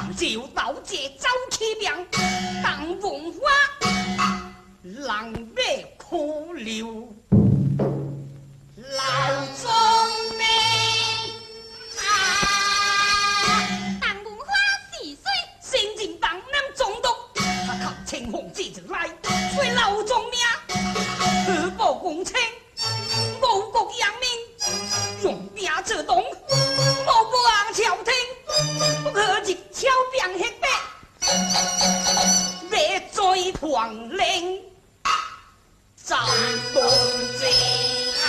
沧州盗贼周启明，当文化人马苦留老宗明啊！当文化是谁？新任当南总督，他靠清风节就来，吹老宗明，荷包公卿，五国扬名，用兵做东，无不昂朝廷，不可日敲兵黑白，要追黄陵，走东征啊！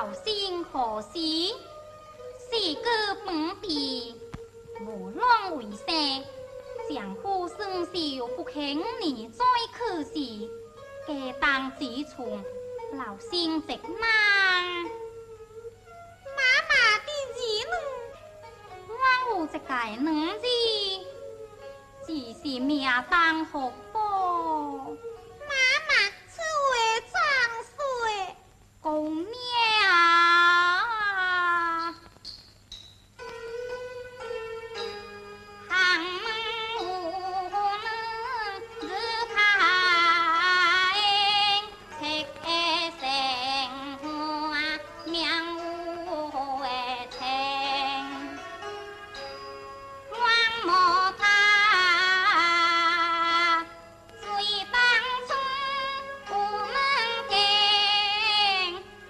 老身何時？死過本地，無論為生，丈夫身受不幸年再去世，家當之處，老身直難。媽媽的兒女，我有一個女兒，只是命當福報。媽媽，此話怎說？公娘啊，行門有女日開，七個生命有情，我無他，水當初有門徑。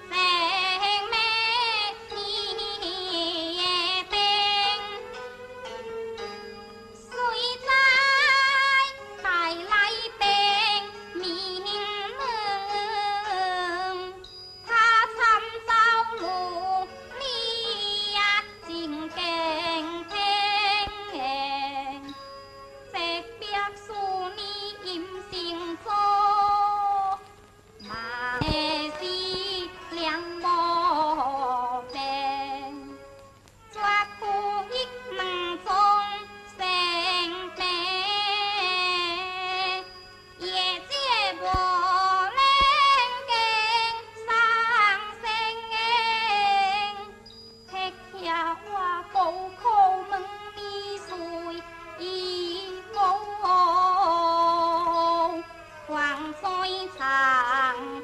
生命的定，誰知帶來病命門，他慘遭如你呀真驚天，這別數年陰性做，嘛是兩無變，絕苦一兩種生病，也這無能經上生，撇下我高考問你隨意無，還在長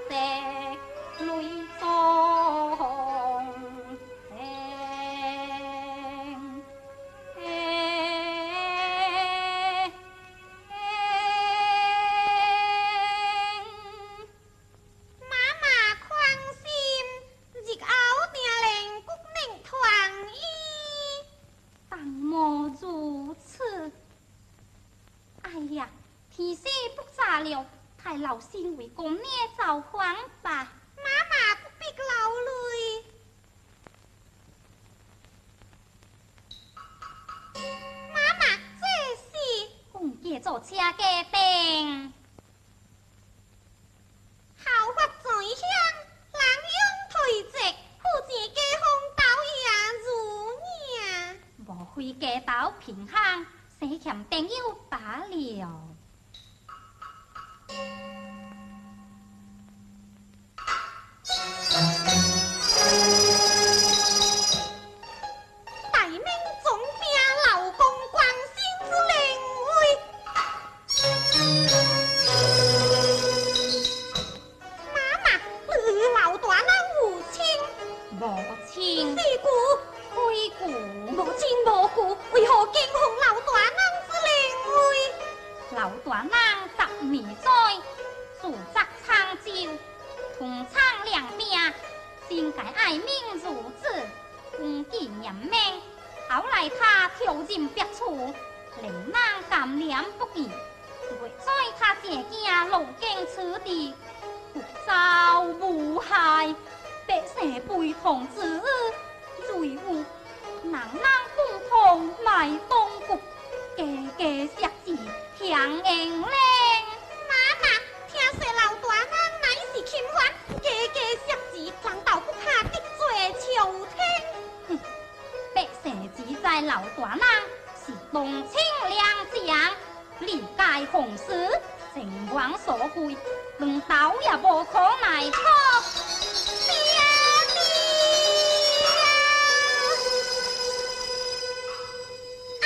澤淚中媽媽寬心，日後定能骨能團圓。當莫如此。哎呀，天色不早了，待老身為公娘造訪吧。媽媽不必勞累。媽媽，這是公家做車家丁，效法在鄉，人勇退職，富錢家風倒也如影。無非家道貧寒，生欠朋友罷了。大明總兵老公關心之靈位，媽媽，你與老大人有親？無親是故非故，無親無故，為何驚奉老大人之靈位？老大人10年載，主責沧州，同倉兩邊，真該愛民如子，軍紀嚴明。後來他調任別處，令人感念不已。未知他正驚路經此地，忽遭無害，百姓悲痛之語，瑞有人人共同賣當局，家家設置香煙鈴。媽媽，聽說老大人乃是钦犯，家家設置，難道不怕得罪朝廷？哼，百姓只知老大人是東清良將，歷屆紅事，情網所歸，兩道也無可奈何。爹哋啊，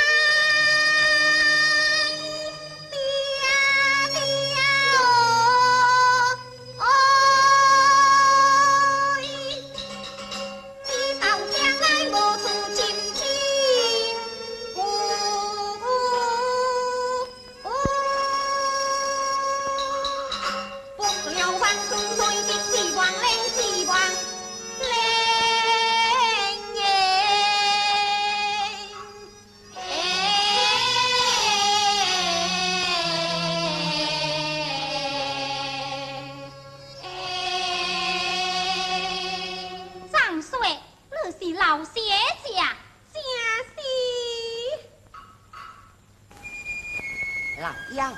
爹爹哦，知道將來無處親情，哦哦，不料還出在的幾萬里。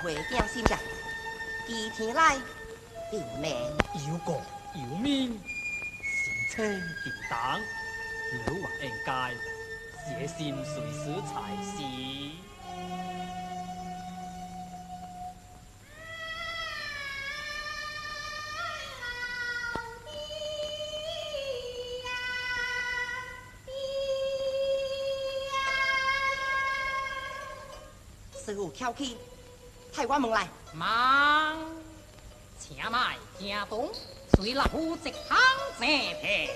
回惊心切，祈天来求命。忧国忧民，心情激动，老王应该决心随时才是。师傅翘起，替我问来。忙，请莫惊动，随老夫一通正平。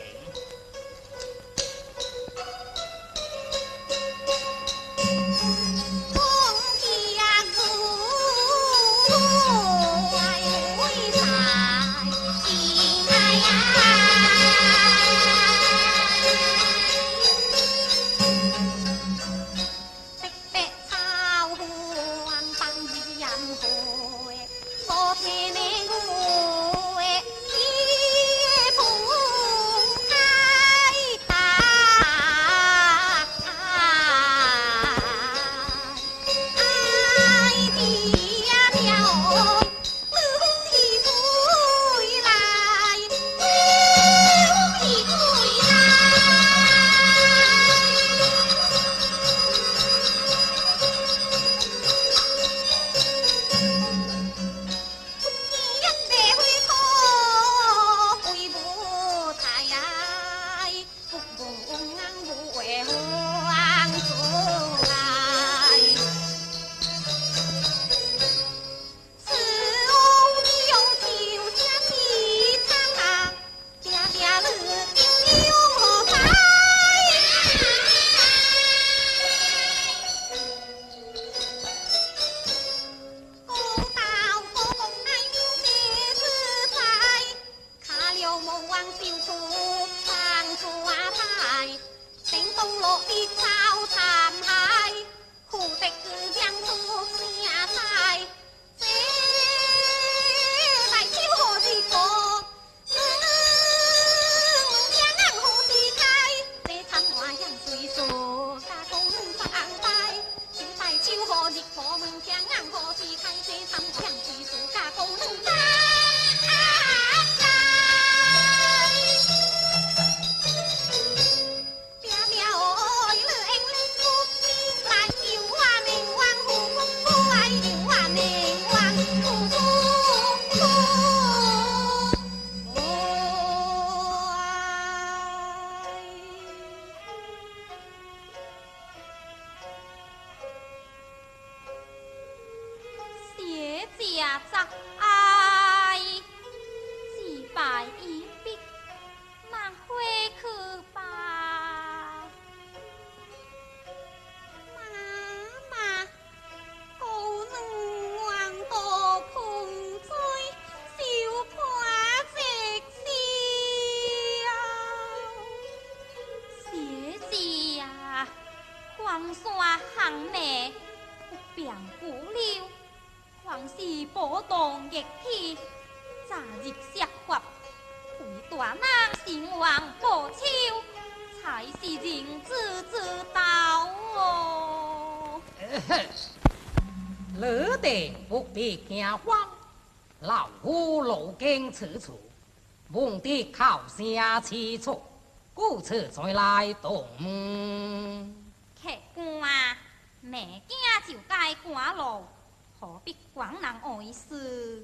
老夫路经此处，闻得哭声凄楚，故此才来动问。客官，骂惊就该赶路，何必管人碍事？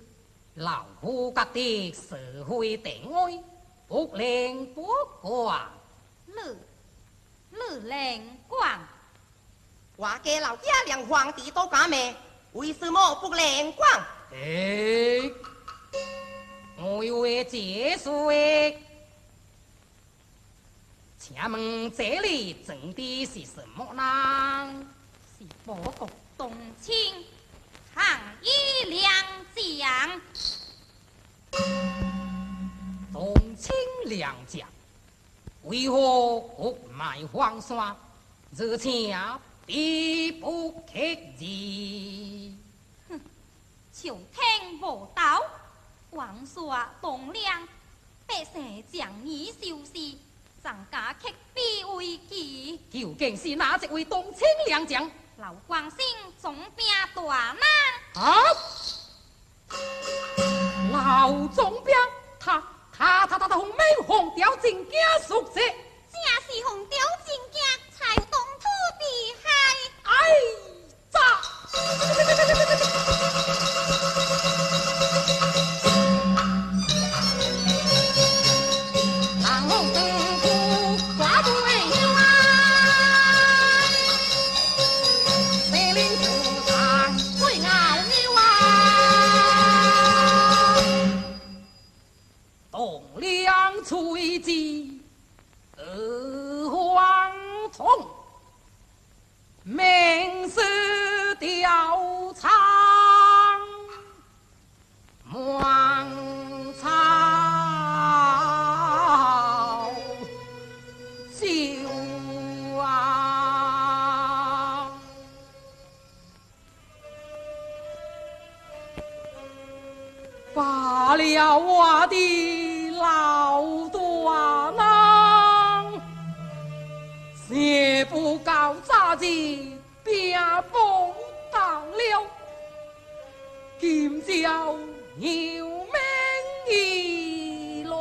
老夫觉得是非定爱，不能不管。你能管？我家老爷连皇帝都敢骂，为什么不能管？哎，我有话解说。请问这里真的是什么人？是报国东清行医良将。东清良将，为何国卖荒山，而且必不克日？哼，朝廷无道，王刷栋梁，百姓将义修士，怎敢克比为奇？究竟是哪一位东清良将？刘光兴总兵大人。啊！老总兵，他红美红雕真惊属实，正是红雕真惊，才东土地害。哎，咋？吹之二黄铜，名士调仓王朝酒啊，罢了我的老大郎，写不到早日兵不当了，今朝又免一路。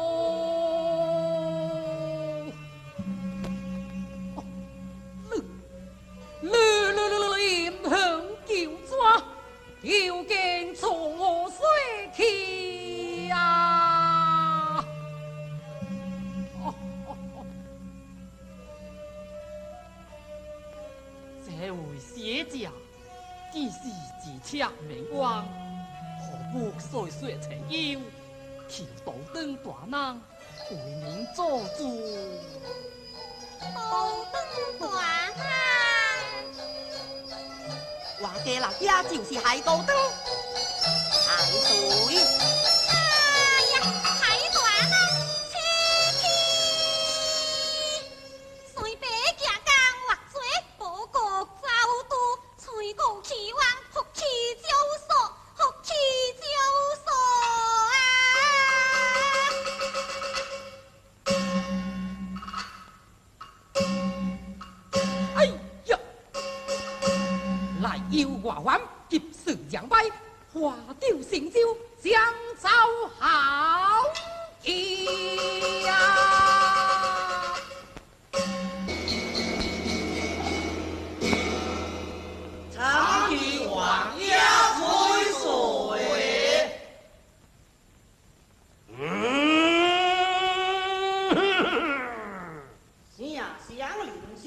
你英雄救怎，究竟从何说起啊？这位学者，既是自赤明王，何不说说情由，求道长大人为民做主？道长大人，我家老爷就是海道长，海水。哎呀，海大人，请起，虽白行江划水，报国走渡，吹鼓起王，福气招数，福气招数啊！哎呀，来由外还急事扬威，化丢成舟，将走好去啊！长期王爷吹水。声响凌霄。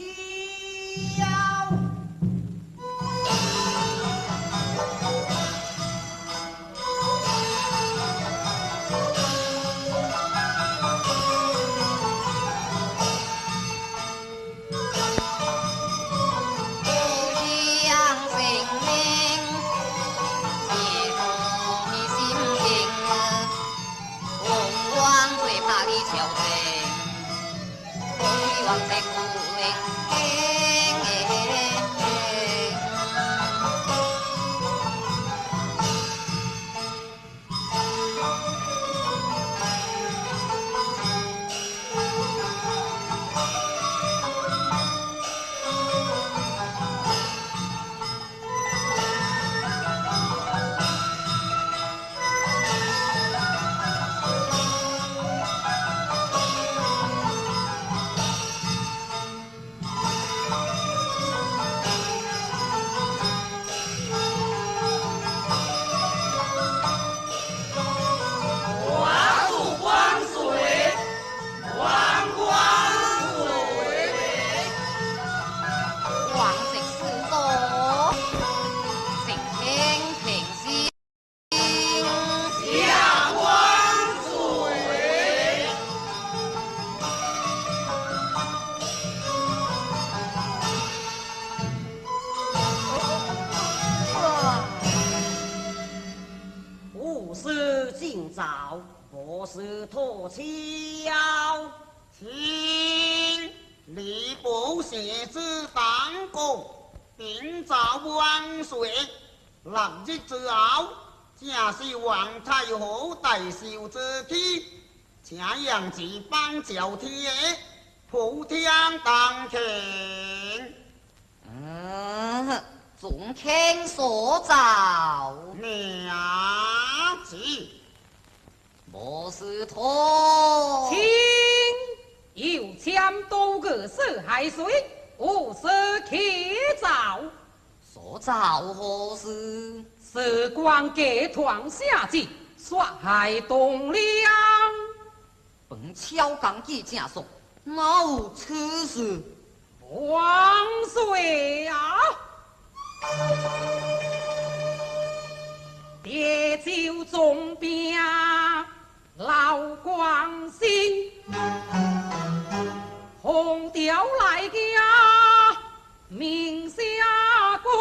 无事托敲，请礼部写之当国，定诏万岁。六日之后，正是皇太后大寿之期，请杨子帮朝天普天同庆。总卿所造。娘子，无是托。卿有签多个四海水，无事可造。所造何事？时光给团下旨，杀害东梁。本超刚记正熟，哪有此事？万岁啊！爹就总兵老光兴，红调来家明下宫，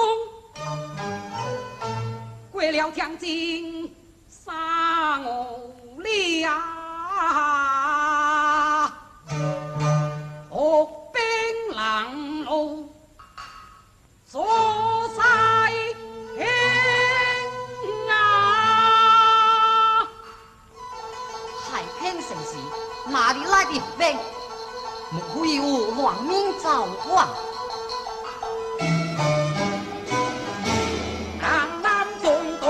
过了将近三五里啊，伏兵狼路坐在天啊！海平城市哪里来的兵？莫非有乱民造反？江南总督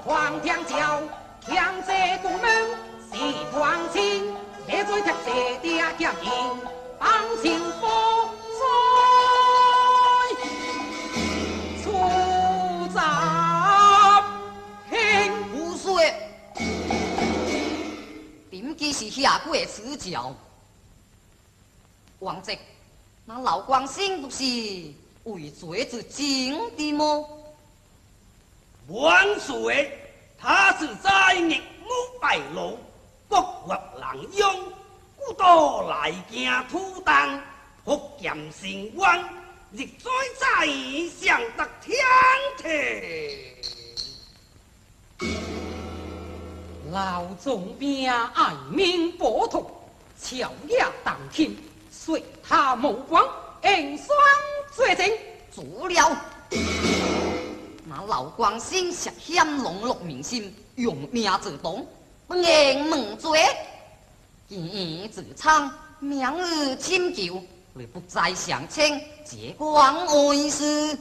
黄天教，强制公门是皇亲，别再贴这爹剑印，帮手波衰出杂兴。胡说！点记是下过此诏？王泽，那老光兴不是为罪之情的么？万岁，他是在逆母败露，国活人庸，故多来惊土东，福建深渊，日在在上达天庭。老总兵爱民保土，朝野同心，说他无光，应双罪证。足了。那老光兴涉嫌笼络民心，用命自动，不应问罪。见自参，明日请求，你不在相称，这关为事。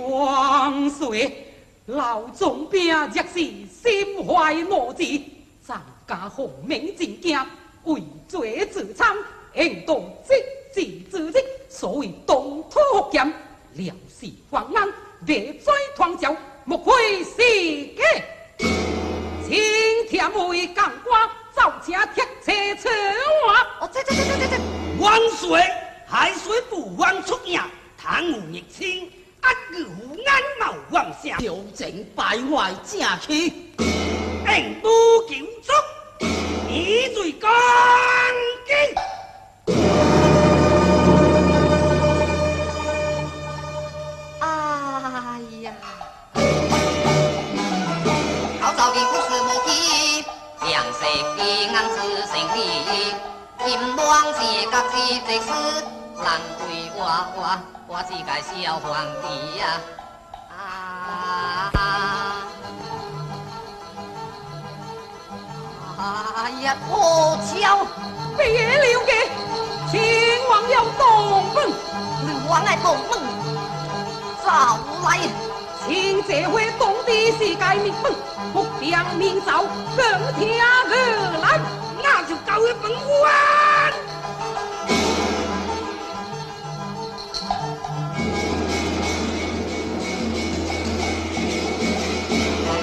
万岁！老总兵若是心怀怒志，怎敢奉命进京，为罪自参，应当职志之日。所谓东土福建，料事方安，未再团朝，莫非是假？青天为将官，奏请铁车车换。哦，这这这这这！万岁！海水不忘出名，贪污入侵，压日虎眼冒妄想，朝政败坏正气，应不求足，以罪刚劲。哎呀，好早的故事无记，两色的眼子胜利，金鸾是各自的事，难为我这个小皇帝呀！啊！哎呀，可巧，别留给秦王要动本，你王爱动本，早来。请这回动的是该命本，不将明朝更听而来，那就交给本官。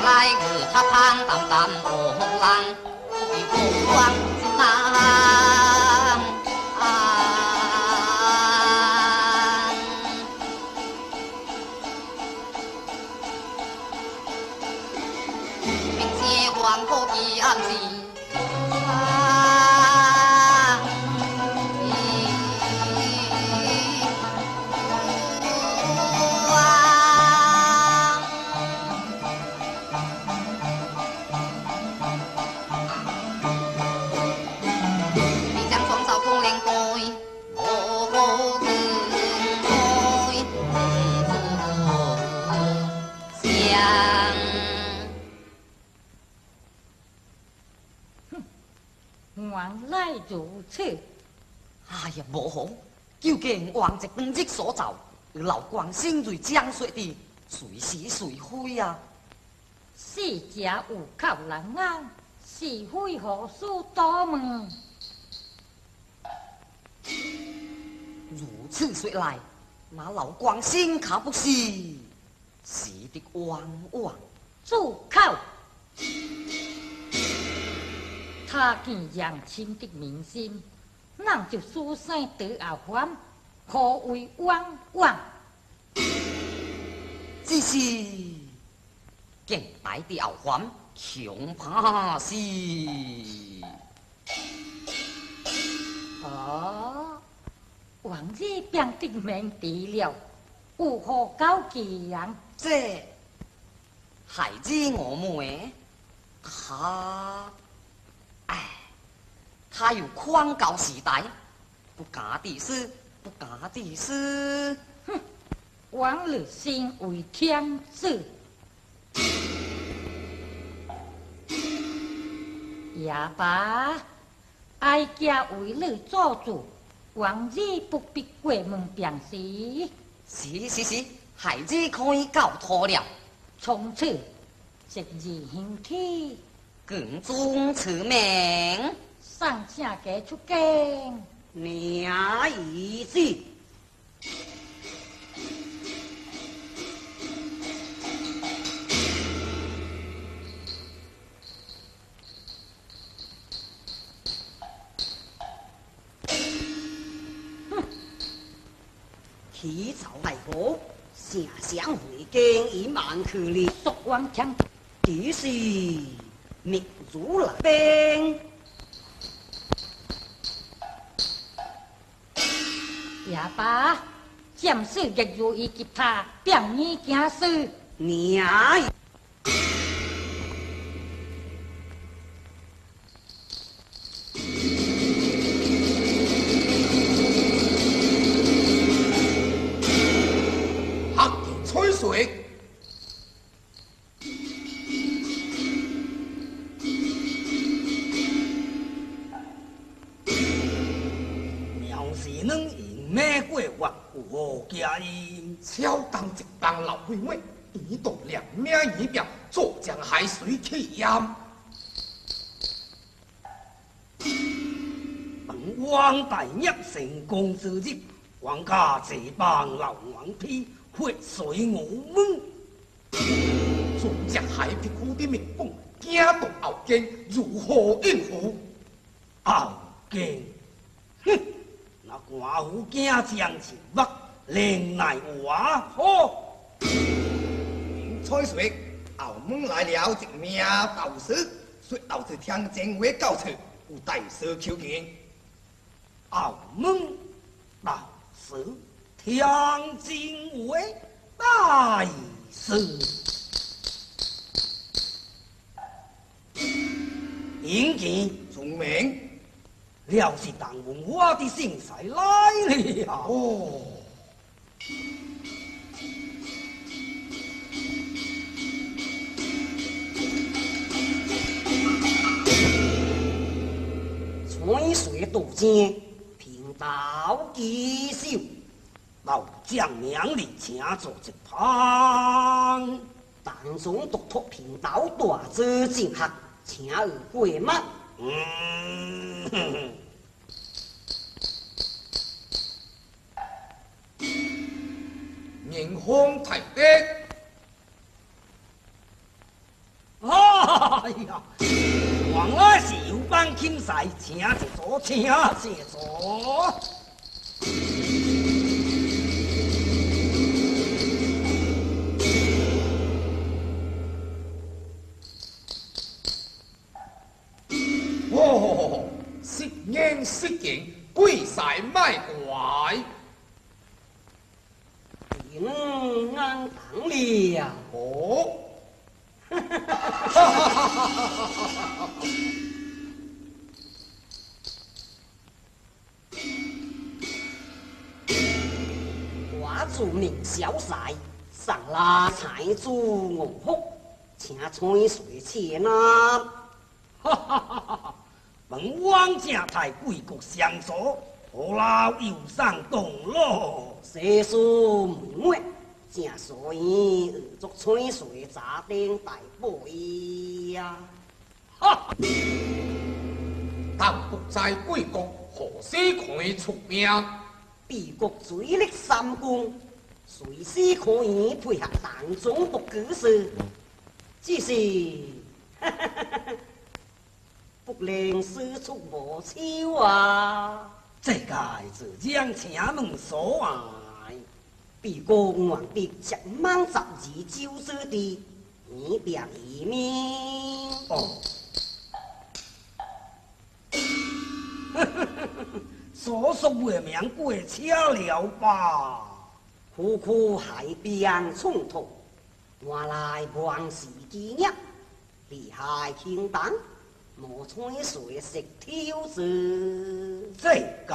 来个他胖当当红狼，一个王子郎。明天黄河的暗时。原来如此。哎呀，无妨，究竟王泽当日所造，老光生瑞江水的，随是随非啊！死者有口难言，是非何须多问？如此说来，那老光生可不是死得冤枉？住口！他见杨亲的民心，咱就书生得阿还，何为冤枉？只是见白的后还，恐怕是。哦，往日便得免治了，有何高见？这孩子我妹，他，哎，他有宽高时代，不假的事，不假的事。哼，往日身为天子，也罢，哀家为你做主，往日不必过问便是。是是是，孩子可以交托了。从此一日兴起，军中出名，送请家出京，领懿旨。哼，起早来贺，城乡会见已万去了。肃王强，只是密如来兵。也罢，暂时日如伊吉他，便衣行事。娘。吹水，苗是软用马过月，有何佳音？超当一帮老废物，伊独两命一表，做将海水去淹。本王大业成功之日，王家这帮老顽皮。血水我们，做将海皮苦的民工，惊动后更，如何应付？后更，哼，那寡妇惊将一目，连奈何好？吹水，后门来了一名道士，说道士听真话到处，有大事求见。后门道士。听真话大事，引见聪明，了是当文化的盛世来了。哦，吹水渡江，贫道吉秀。老将娘里请坐一旁，当中独托贫道大做进学，请尔过目。宁风太德。哎呀，原来是有帮钦差，请一坐，请一坐。哦，失言失敬，鬼使卖怪。平安当了。哦，哈哈哈哈哈！我自名小帅，上拉财主五福，请吹水钱啊！哈哈哈哈！本王正太贵国相助，何老又上动咯？世事妹妹，正所以学做吹水杂丁大报伊呀。哈！但不知贵国何时可以出命？敝国水力三军，随时可以配合党总督举事，只是不能使出无手啊！这个是将请问所爱，敝国愿得接满12州所地，以便移民。哦，所说未免过车了吧？苦苦海边冲突，原来万事基业，厉害轻动，无吹水石挑子。这个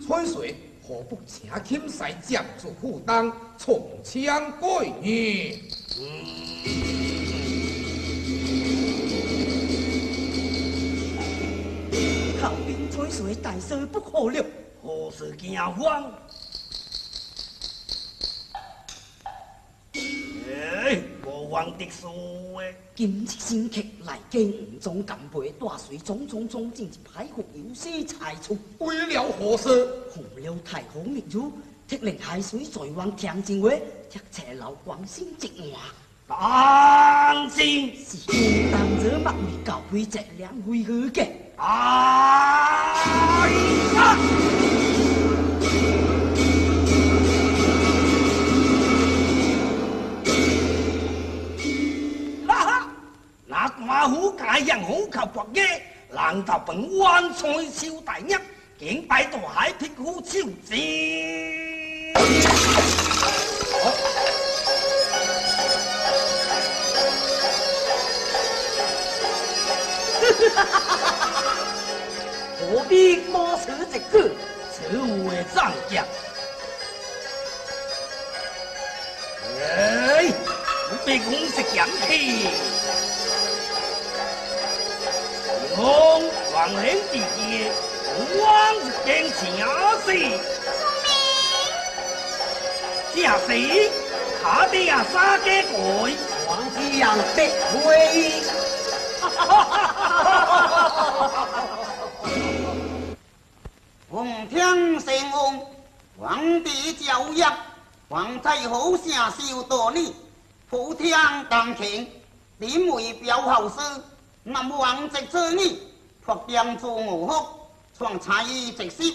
吹水何不请钦使暂住负担，从枪过呢？后边吹水大事不可料，何事惊慌？哎，无妨的事的。今日新客来见吴总干部，带随匆匆匆进入海府有些猜测。为了何事？奉了太后密旨，特令海水在往天津话，贴车老关心一换。当真是公当者莫为教会这两回合嘅。哎呀！哈哈，那官府该样虎口搏嘅，人头本弯菜手大业，竟摆大海匹夫手子。何必多此一举？此话怎讲？哎，不必讲是讲气。王王显弟弟，王是坚请死。聪明。正是，卡地亚三家鬼，王子阳必会。奉天承运，皇帝诏曰：皇太后圣寿多年，普天同庆。临为表后事，南王直子女，拓疆诸五福，创才艺直实，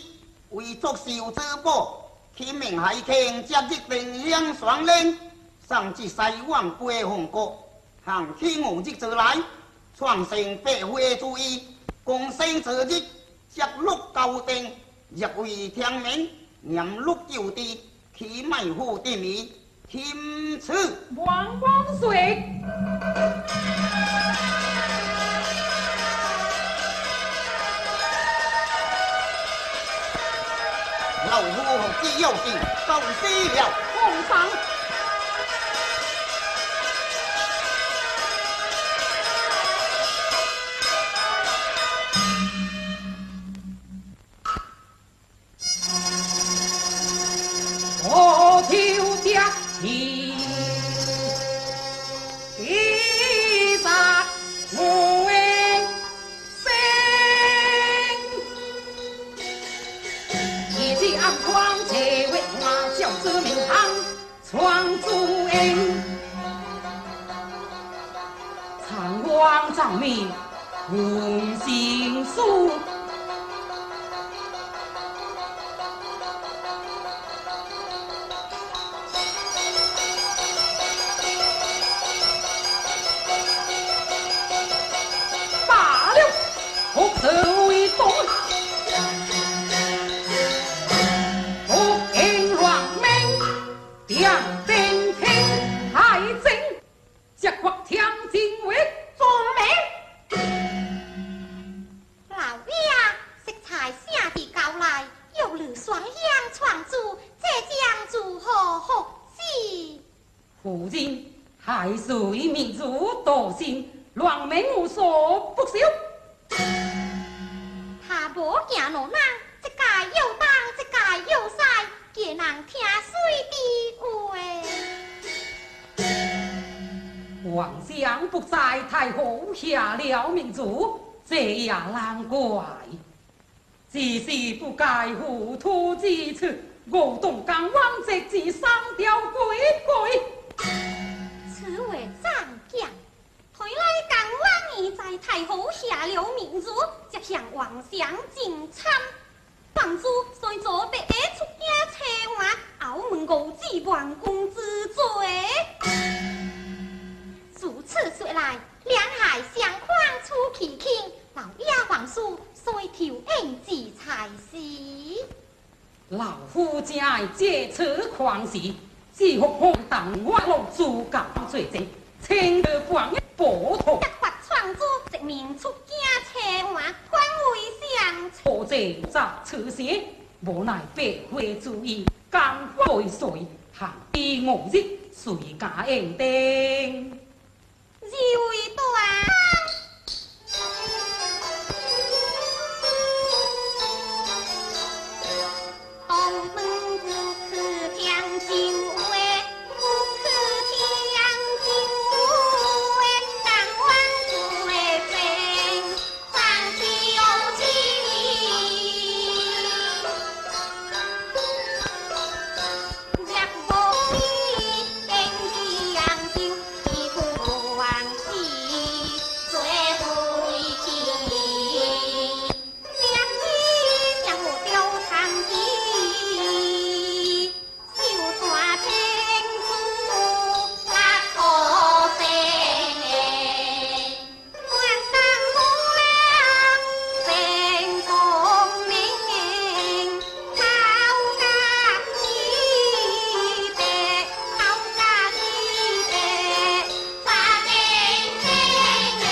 为作寿之宝，起名海庆，接日定香双莲，送至西往归凤国，行起5日之来，创成百花主义，功成之日，接禄高定。入为天命，念禄就地，起迈虎的名，钦此。王万岁！老夫何只有事，告辞了。皇上。红杏树。罢了，福寿为东，福应乱命，两边听海政，接国天津为忠明。老爷，色彩写地交来，又如双香创主，这将如何福祉？夫人，海水民族多心，乱民无所不受。他無行路人，這界又東，這界又西，叫人聽水的話。皇上不在太后下了命旨，這也難怪。只是不該糊塗之處，我東江王直至三條鬼鬼。此話怎講？睇來江王已在太后下了命旨，則向皇上進參。房主雖做白出京車換，後問五子王公之罪。如此說來，兩害相權取其輕，老爺皇叔隨投應之才是。老夫正愛借此況事，只福方當我落主教罪證，請得王一保托。一發創主，直面出京車換，反為相。何罪則此事，無奈白費主意，江為誰行之五日，誰敢應定？二位大。東門不去聽酒話，不去聽酒話，當晚不會真放酒錢。若無你見香酒，伊不忘記做回去。兩子相互吊長旗，秀山天珠落土生。万当红了成功明，头家一百，头家一百，扎根根。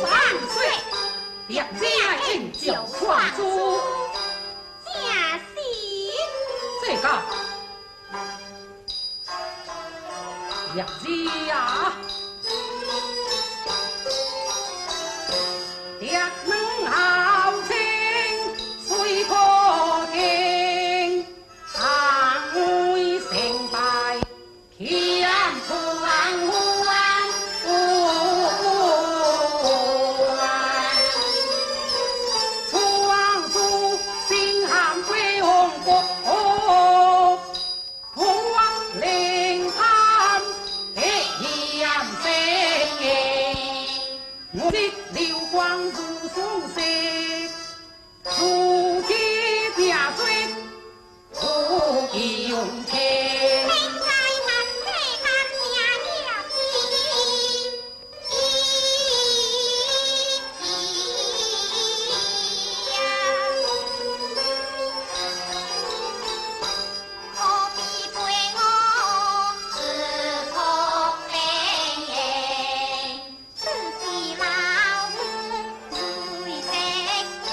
万歲！立正應召創主，正是。這個立子啊，爹娘好情水可經，行為成敗乾坤彎。創主心喊歸王國，破靈探的險勝。我的流光如素色，如起拼追，不用情。天在万世看命呀，可比陪我自可怜。此时老夫泪滴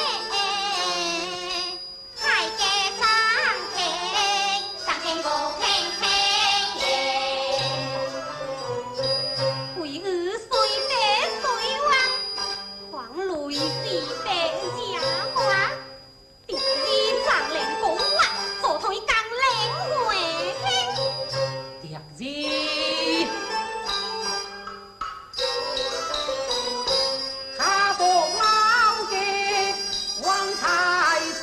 海家长天，长天高天天耶。为儿虽白虽冤，黄泪是白家花。敌日长连公啊，做推江连回兴。敌日卡多老家王太叔，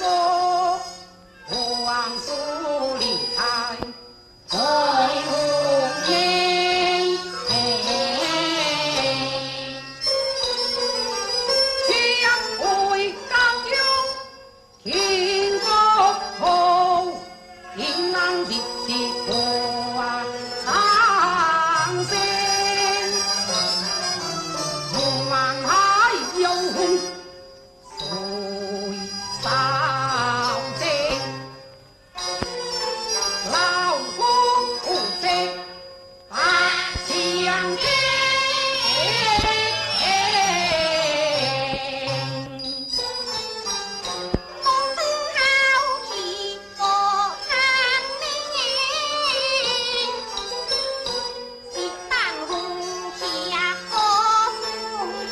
王叔厉害，红英。天为高勇，天国后，迎人日子过长生。望海有风水扫地，老夫妻把相见。东门好气国昌明，是当红气啊国树根。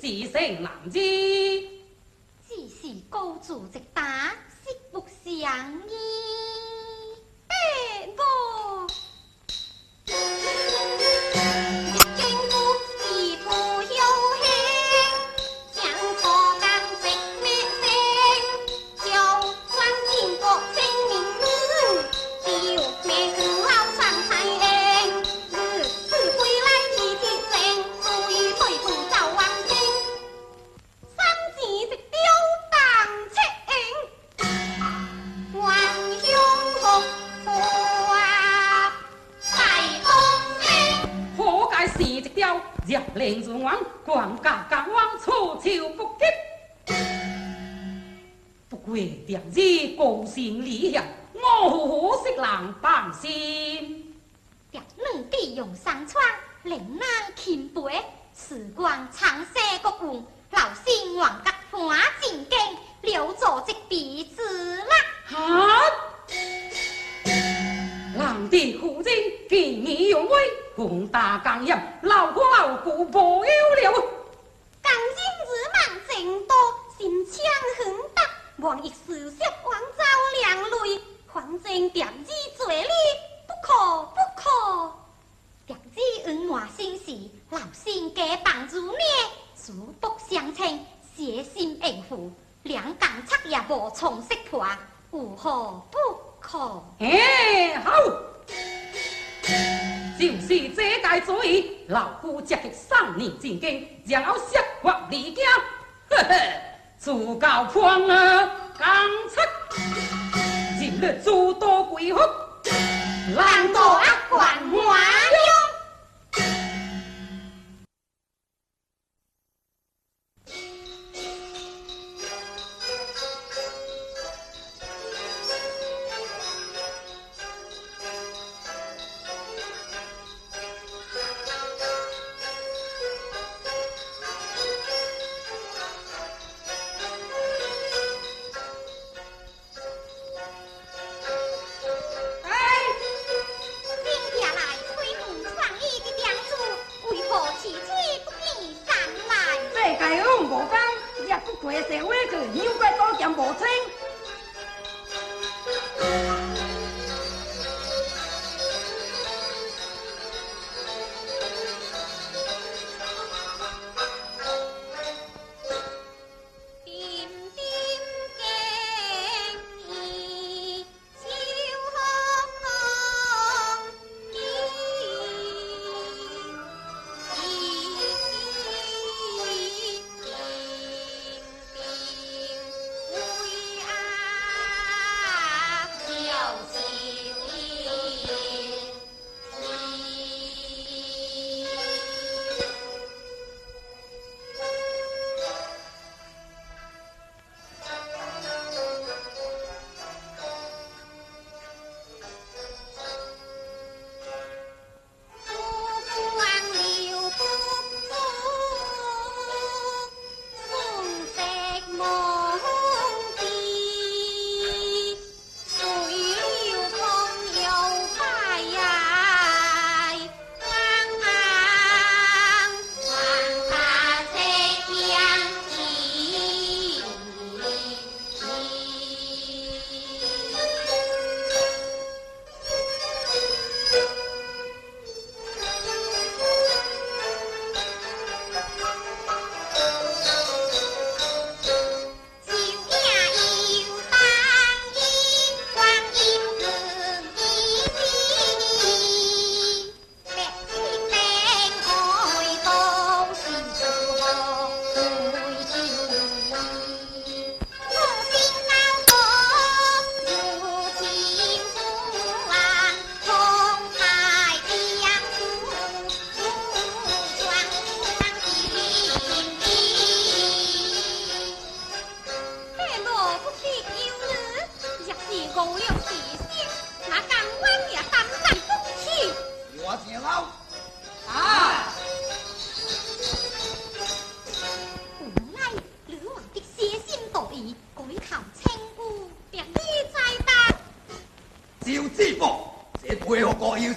只生男子。只是高祖一打，实不相依。哎，无。入令如王，官家家王措手不及。不过蝶儿高声厉害，我何识人放心？蝶两弟用山窗，令人钦佩。时光长西国运，老身愿甲潘进京，留做一笔之乐。哈！人的夫人见义勇为，宏大刚业，老夫老骨无忧了。江人日忙正多，心肠狠毒，万一事涉王遭两累，反正蝶儿做你不可不可。蝶儿恩外心事，老身加帮助你，四不相称，携心应付，两江策也无从识破，有何不可？哎，好，就是这个主意，老夫这个少年进京，然后设法离京，呵呵，自告潘儿刚出，入了诸多贵福，难道阿官满了？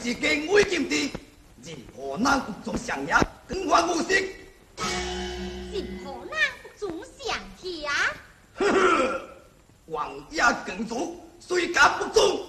是经纬禁地，任何人有做上也，更还无息。任也更足，谁敢不忠？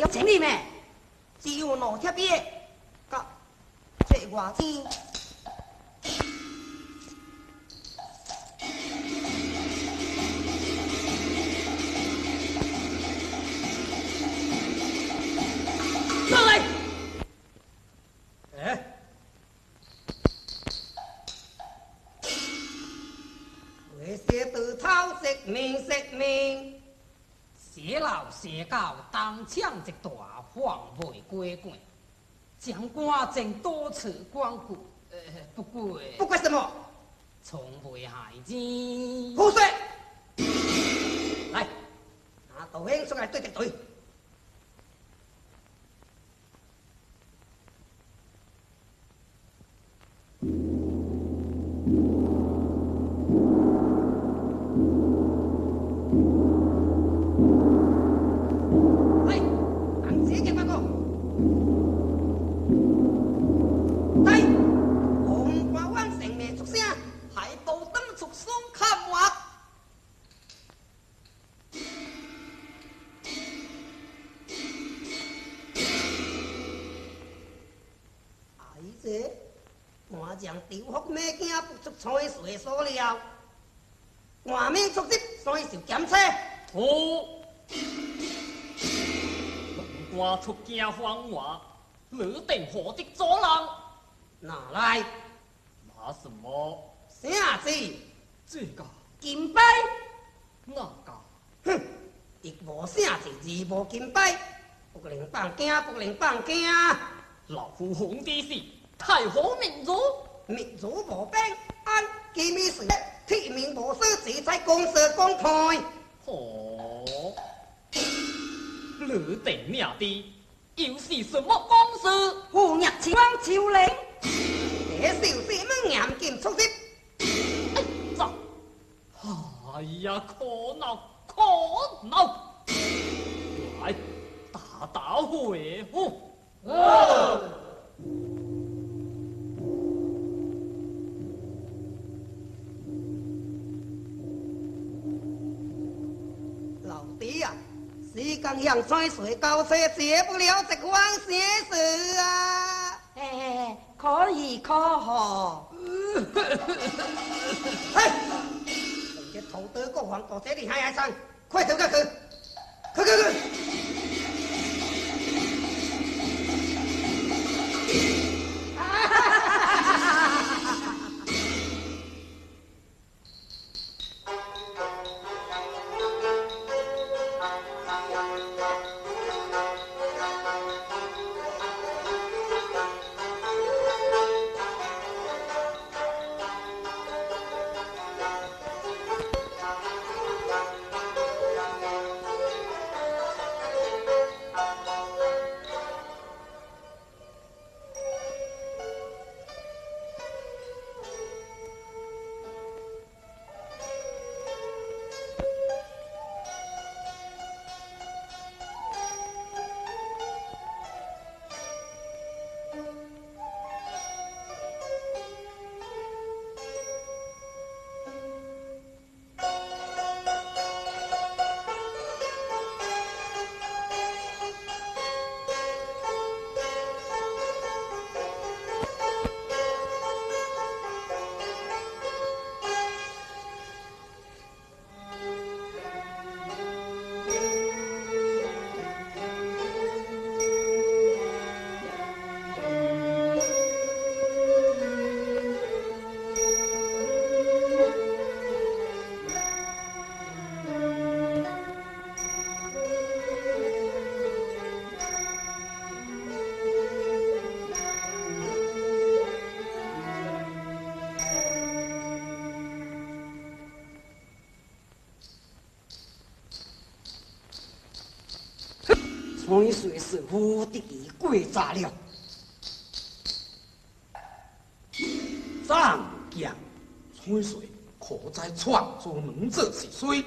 请你咩？只有两贴币，甲这外子。上来。哎，为些得草食命食命。谢老谢狗当抢一大放袂过关，将官曾多次光顾，不过不过什么？从未害钱。胡说！来，拿道兄出来对一对。将丢福马惊不出彩水所料，外面出入所以受检测。哦，龙官出惊慌话，你定何的阻人？哪来？拿什么？啥子？这个金牌？那个？哼，一无啥子，二无金牌，不能放惊，不能放惊。老夫皇帝是太后明主，民主无兵，按机密事，铁面无私，只在公事公开。哦，你定命的又是什么公事？护入秦王朝令，这就是么严禁出入。哎，咋？哎呀，可恼可恼！来，打打回府。哦。老弟啊，时间向彩水高车，解不了这番心事啊！哎，可以可贺。嘿，这头得国王大姐你还爱上，快头个去，去去去！彩水似乎得已过早了。张将彩水可在创作能者是谁？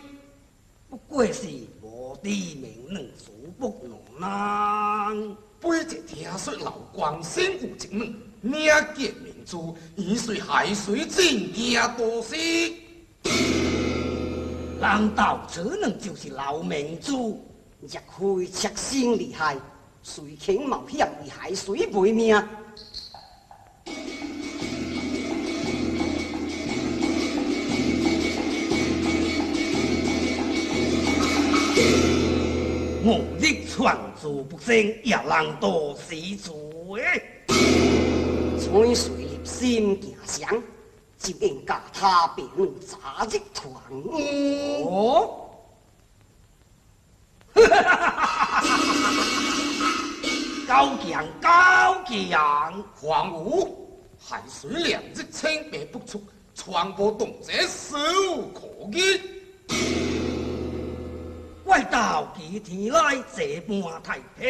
不过是无知名两术不能人。背一听说老光先有一女，名叫明珠，伊随海水真惊多事。难道此人就是老明珠？若非赤身厉害，谁肯冒险为海水卖命？吾日传主不胜，也人多死罪。彩水立心行祥，就应教他变早日团圆。哦，高强高强，黄武海水两日清白不出，传播动者手可疑。怪道其天来这般太平。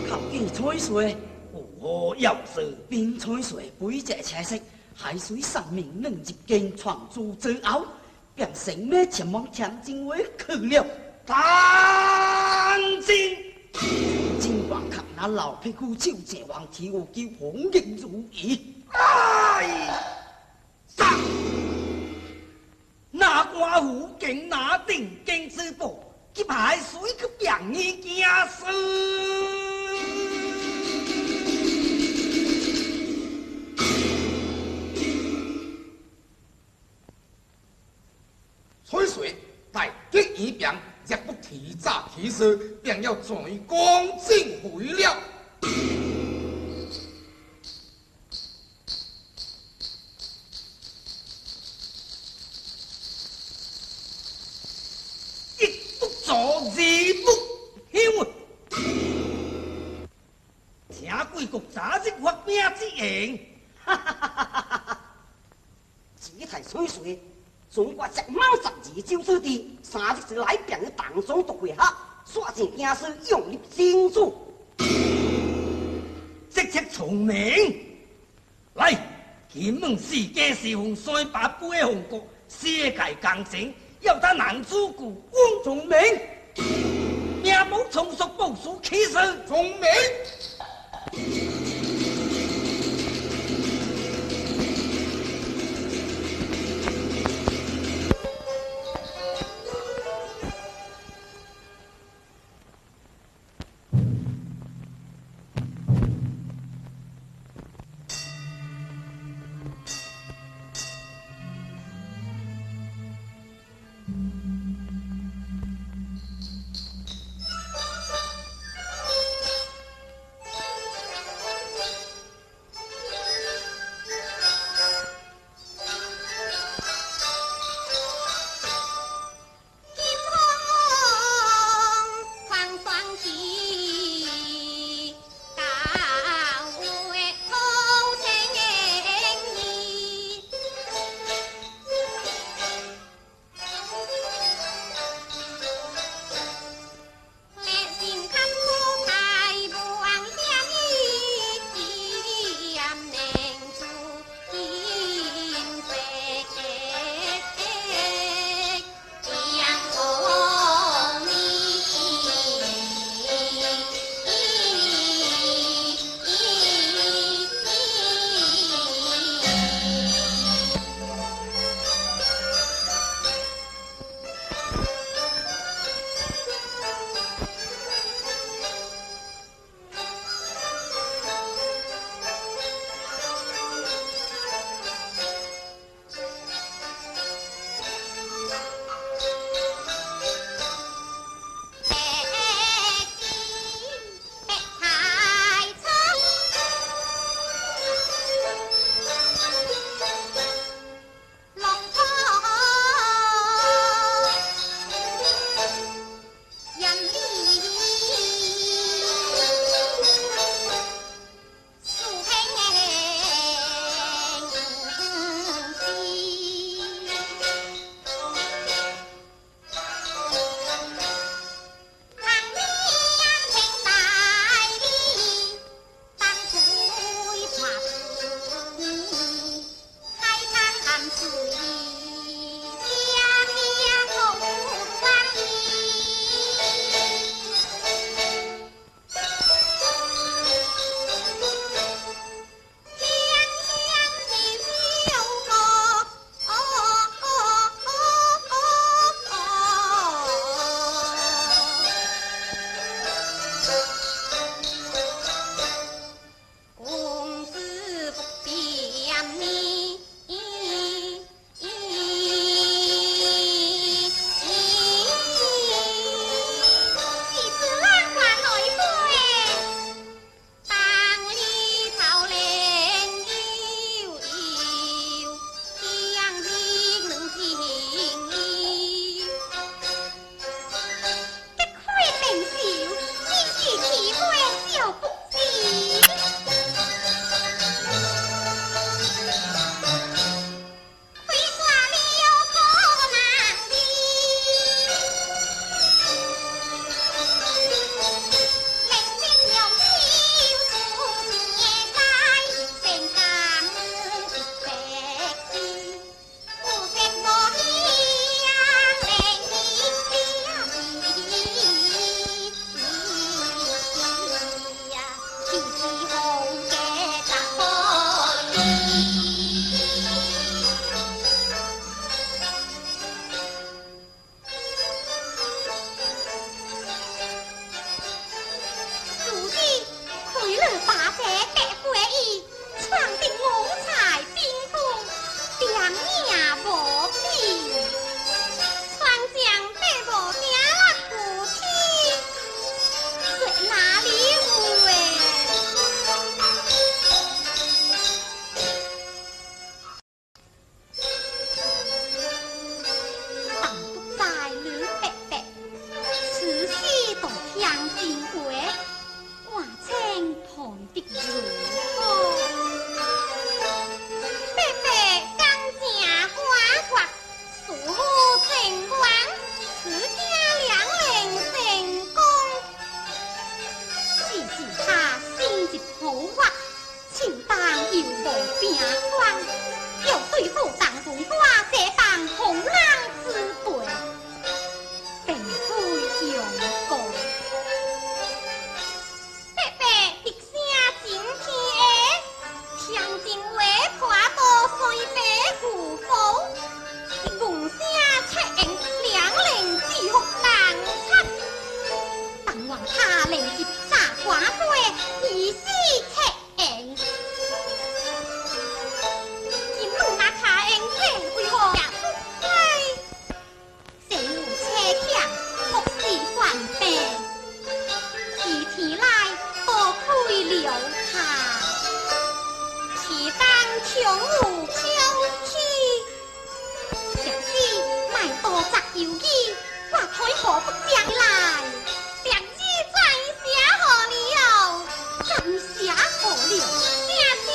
靠近彩水，有何要事？冰彩水背脊车色，海水上面两入境创主之后，便成咩前往天津话去了。当真？真话靠那老屁股手这王天有救红颜如意。哎，杀！那官府竟拿定金之宝，急海水去变伊惊死。吹水待激伊病，若不提早起事，便要全功尽毁了。一不做二不休，请贵国早日发兵支援。哈哈哈哈哈！这台吹水，中国一卯12州之地，3日之内便去党总督会合，率领京师用入真主，这切聪明。来，金门四家是奉山八八的奉国，世界工程。要他男主顾翁聪明，命簿从速部署起事，聪明。作有义，我推河北将来，别子再写何了？怎写何了？写字。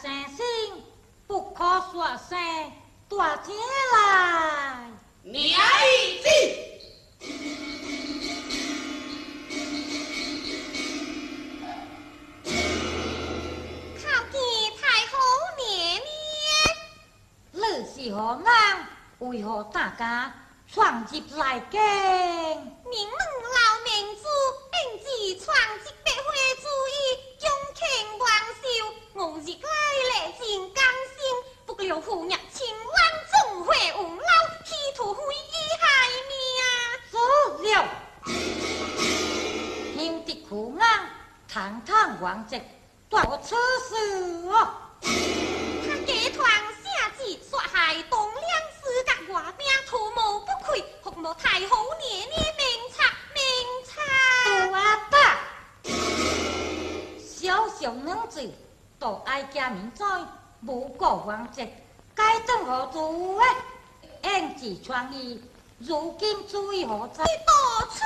生身，不可说声大声来。领旨。叩见太后娘娘。你是何人？为何大家闯入来见？明问老明主，应自闯入白花主意，强行王寿，我日来历尽艰辛，不料父业亲王纵会王老，企图毁伊害命。错了，兄弟苦硬，堂堂王贼，断我此事哦。他集团下旨杀害东梁四甲外兵，图谋不轨，福无太后娘娘明察明察。杜阿大，小小女子，都爱家明知，无过王贼，该当何做？应自创意，如今主意何在？多此。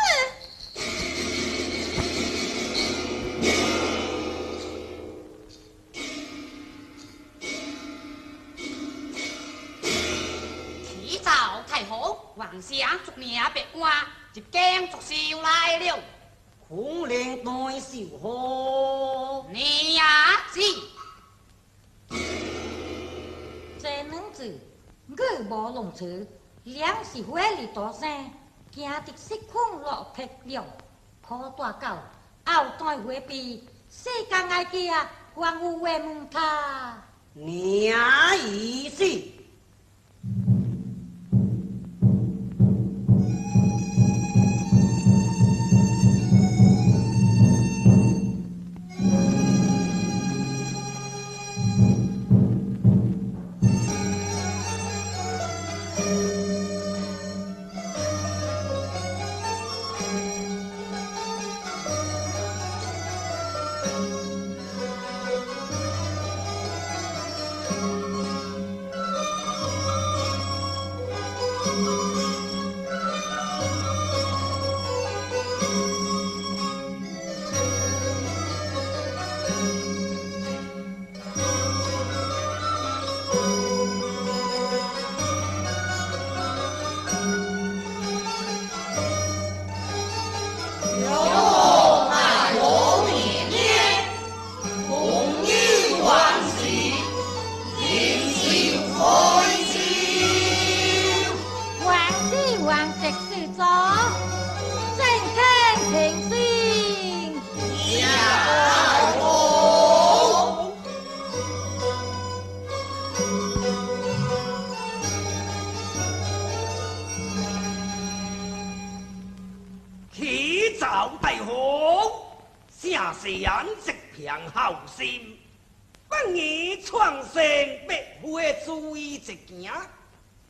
启奏太后，皇上出命别官，入京祝寿来了。孔令大寿贺，你也是。这女子语无伦次，两是火力大声，惊得失控落魄了。可大狗后代回避，世间爱惊，还有话问他。领意思。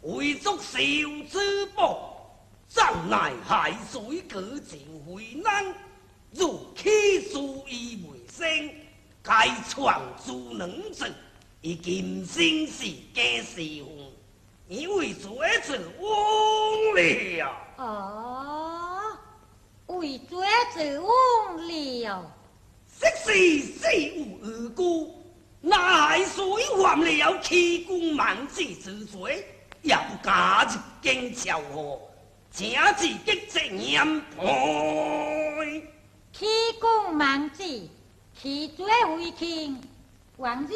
为祝寿之宝，怎奈海水过尽为难，如起主意未生，该创诸能子，伊今生是假是凤，因为做做翁了。哦，为做做翁了。实是世有二故，那海水犯了欺君妄子之罪，也不敢入京朝贺，请自己责严判。欺君妄子，欺罪为轻，往日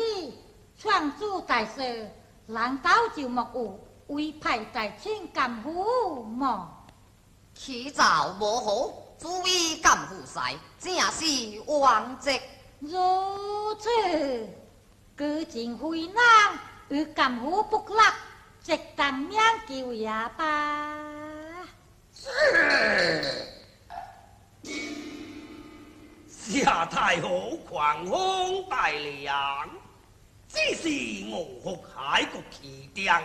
创主大赦，难道就莫有委派大清监护么？起早无好，主意监护使，正是王职。如此，果真非人，与监护不立，即当免求也罢。是。谢太后宽宏大量，只是我福海国起点，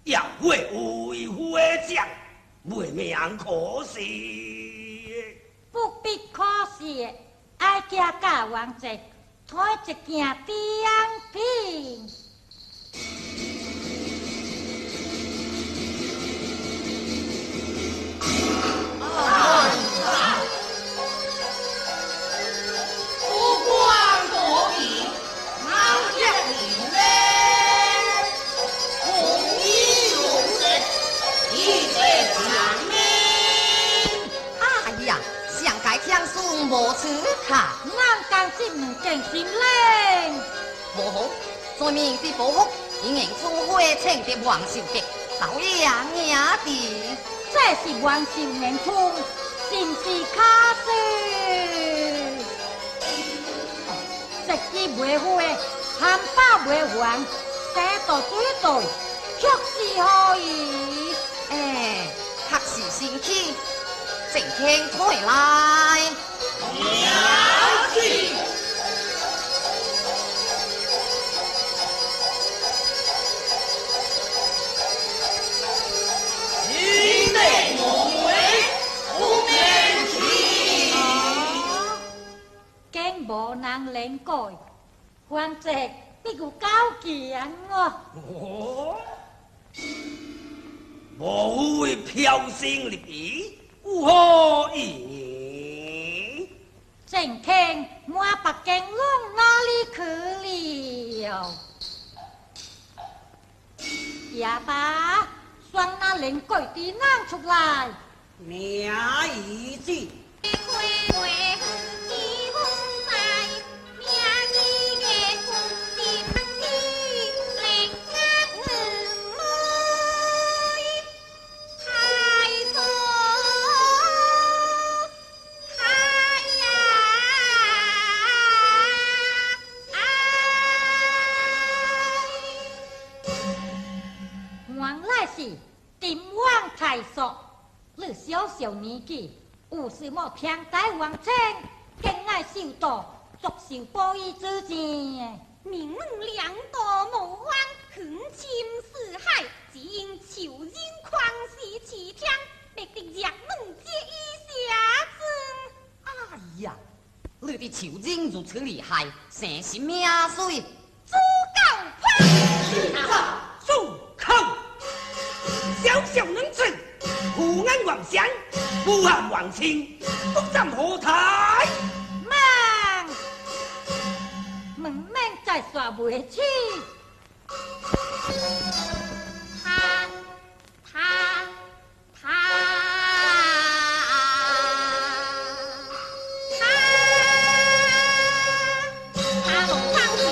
也会为虎将，未免可惜。不必可惜，爱家教王者，推一件点品。一无此卡。俺刚进门见心灵。无好，罪名的报复，已经出火请得王寿杰，导演赢的。这是王寿年春，是不是卡死？食鸡袂花，含饱袂还，生到水到，确是可以。哎，确是生气，正天退来。了解。无人能改，反正必有够强哦。哦，无非飘身入皮，有何意义？正天满北京拢哪里去了？爷爸，选那能改的人出来。名已记。你小小年纪，有什么偏待王亲，更爱受到足受报义之见。明门两道无弯，横侵四海，只因求人狂喜齐天，必得入门接一下子。哎呀，你的求人如此厉害，生是命水？猪狗潘，住口！小小能子，虎眼王相，不含王亲，独占何台？慢，门面再刷袂起。他他他他龙昌起。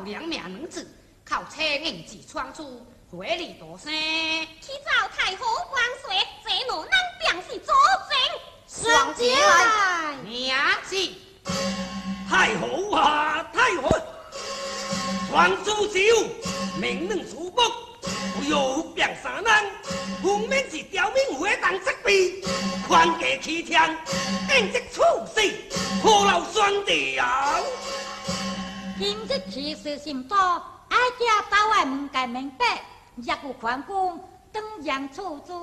两名女子，靠车银子闯出，回里多生。去找太后万岁，这奴人便是佐证。双姐来，娘子，太后啊，太后！闯出酒，命人出国，不要变三人，分明是刁民会当责备，宽家欺天，应即处死，何劳双掉？今日气势甚多，爱家到外门界明白，若有宽公当然处罪。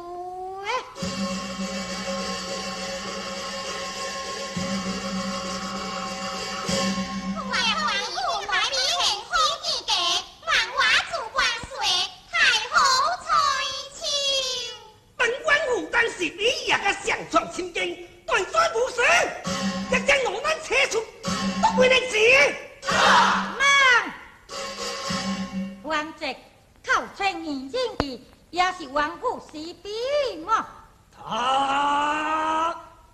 本官负担是你也个上床亲近，断罪无赦，一将我们扯出，都归你事。慢，王泽靠穿年轻的，也是王府士兵哦。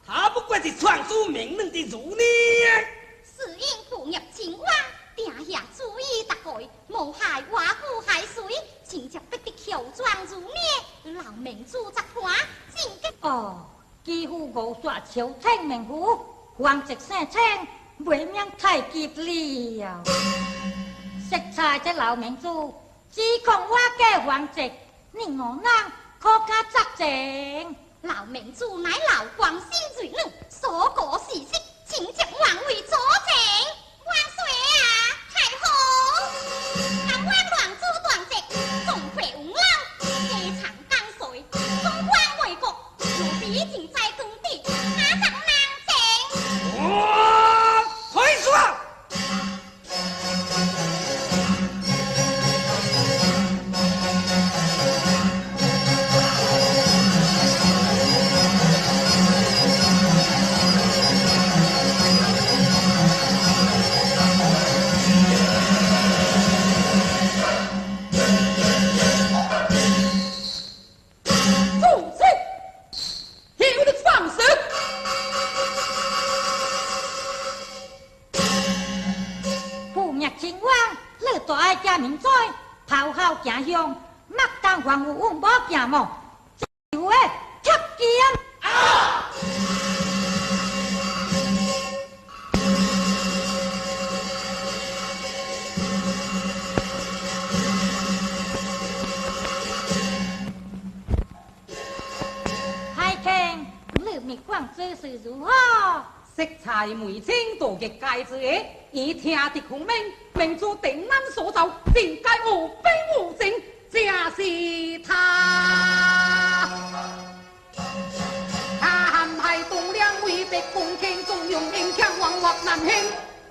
他不过是创出名门的儒呢。是因不入青蛙，定下注意大改，无害瓦古海水，情节逼得乔装如咩？老明主执盘，真吉哦，几乎五煞朝廷名府，皇族姓清，未免太急了。适才这老明主，只恐我家皇族，你我人可敢作证？老明主乃老光心瑞女，所过事实，请接王位佐证。万岁啊！太后，俺万王主断节，总会无老，家常江水，中官为国，奴婢尽在工地，哪怎难证？我退出。行向，莫当还有阮无行无，就会贴金。啊！海卿，你密讲这事如何？色彩梅清道嘅戒指，伊听得孔明，明主定难所造，真该无兵无证，正是他。他系东梁为别公卿，纵容英强王国难兴，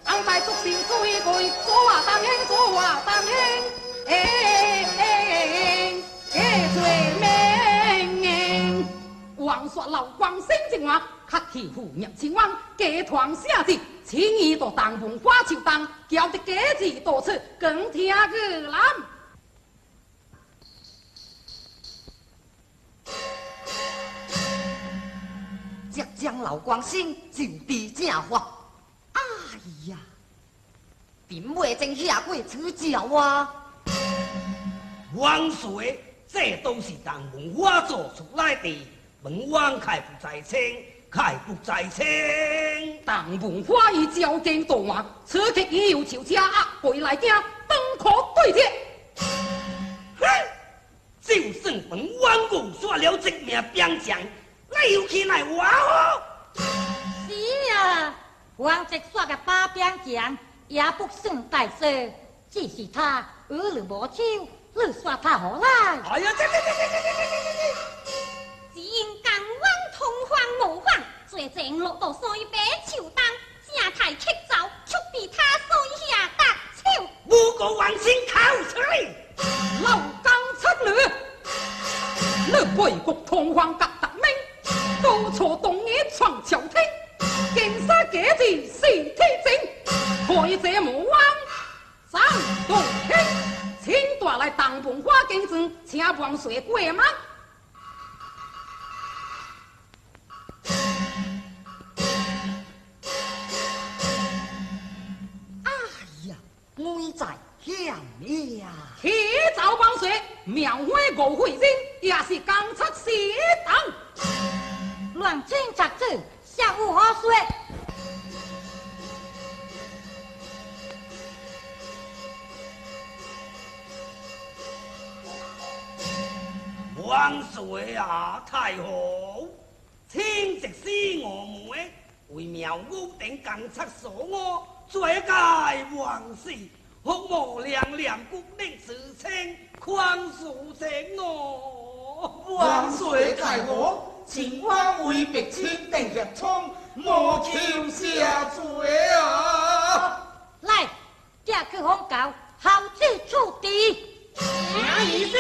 安排足少追佢，左话当兴，左话当兴，哎哎哎，罪名。王说老光生这话，较欺负叶青王，家团写字，轻易到当文化就当，叫得家字多出，更听个人。浙江老光生就地正法，哎呀，贫未曾下过此招啊！王岁，这都是当文化做出来的。本王开不在清，开不在清。当文化已交经大王，此刻已有朝车压过来惊，当可对策。哼，就算本王误杀了这名兵将，你又起来话好？是啊，王直杀个把兵将也不算大事，只是他耳里无手，你杀他何来？哎呀，这。只因江湾通荒无法，最前落到西北树东，正太乞走，却被他水下得手。五个王星口出来，老江出女，你背国通荒甲达明，高错东野闯朝廷，见杀家子是天正，开这魔王张东兴，请带来当文化经济，请万岁过目。危在险呀！起早万岁，庙会五会人也是刚出邪党，乱清贼子，下有好说。万岁啊，太后，请直使我们为庙屋顶监察所我，罪该万死，福无两两国力自称宽恕情哦。万岁太后，请我为别亲定协仓，莫求下罪啊！来，寄去访教，后子处置。请意思。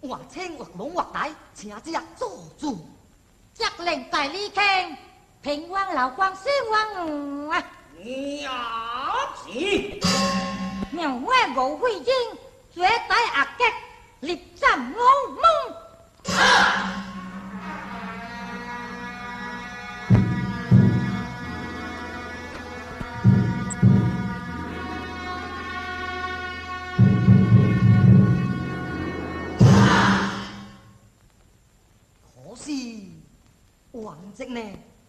活清活龙活大，请这做主。接连大礼卿，平王老光先王啊！娘子，娘我吴慧英，绝大阿吉，力战我梦。可是王职呢？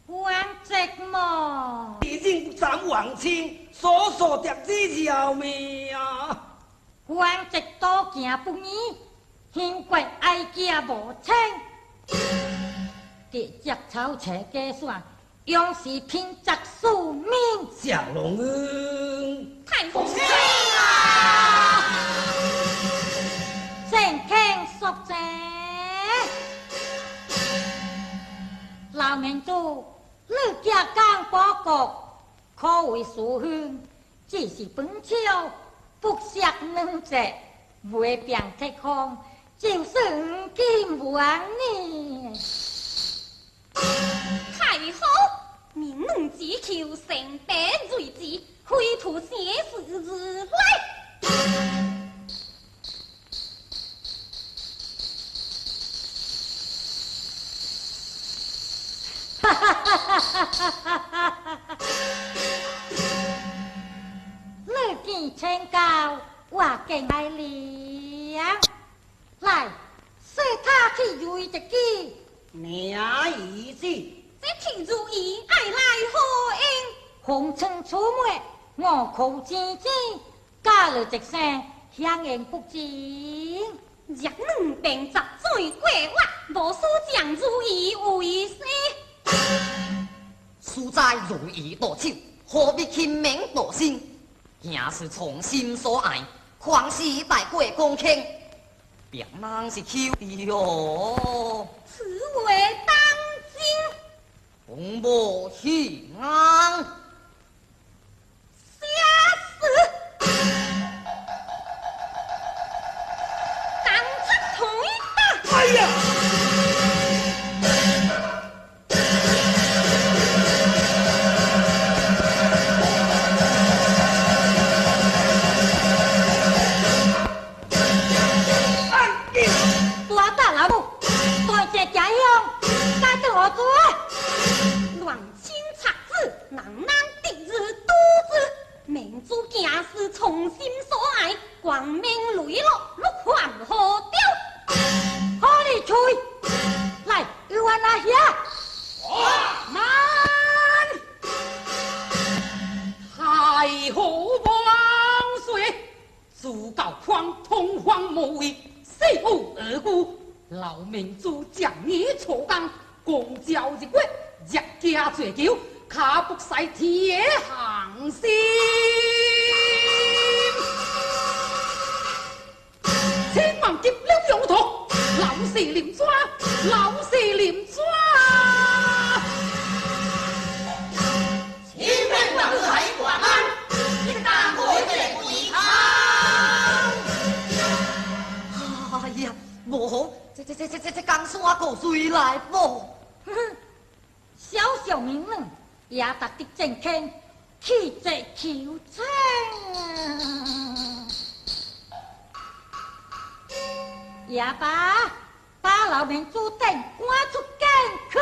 王职么？已经不斩王亲，所所叠之饶命啊！王职多行不义，乡国哀家无清，直接草车计算，勇士拼责宿命。谢龙恩，太后啊！正经肃静。老民主，你家讲报国，可谓师兄，只是本朝不惜两节，未变铁空，就是黄金王呢。太后，民女只求成白睿智，非图生死日来。哈哈哈哈哈哈！你见请教，我更爱凉。来，说他去如意一记。娘意思，这去如意爱来何应？红尘出没，我苦煎煎，加了一声香言不尽。若两边杂水过活，无须将如意为师。实在如意到手，何必亲民堕身？也是从心所爱，况是大过公卿，别人是求哟。此话当真？红无虚安。写死！当出腿打！哎呀！从心所爱，光明磊落，禄还何丢？好你吹，来，与我拿下。慢，太后万岁！主教宽通荒无畏，死无二顾。老民主将你错岗，公交日月，日家追求，卡不使铁行心。千万急了用途，老是连抓，老是连抓。清明万岁万安，一担过这归康。哎呀，无好，这江山国谁来保？小小民女也达得正经，气质求真。也罢，把老民主等赶出监去。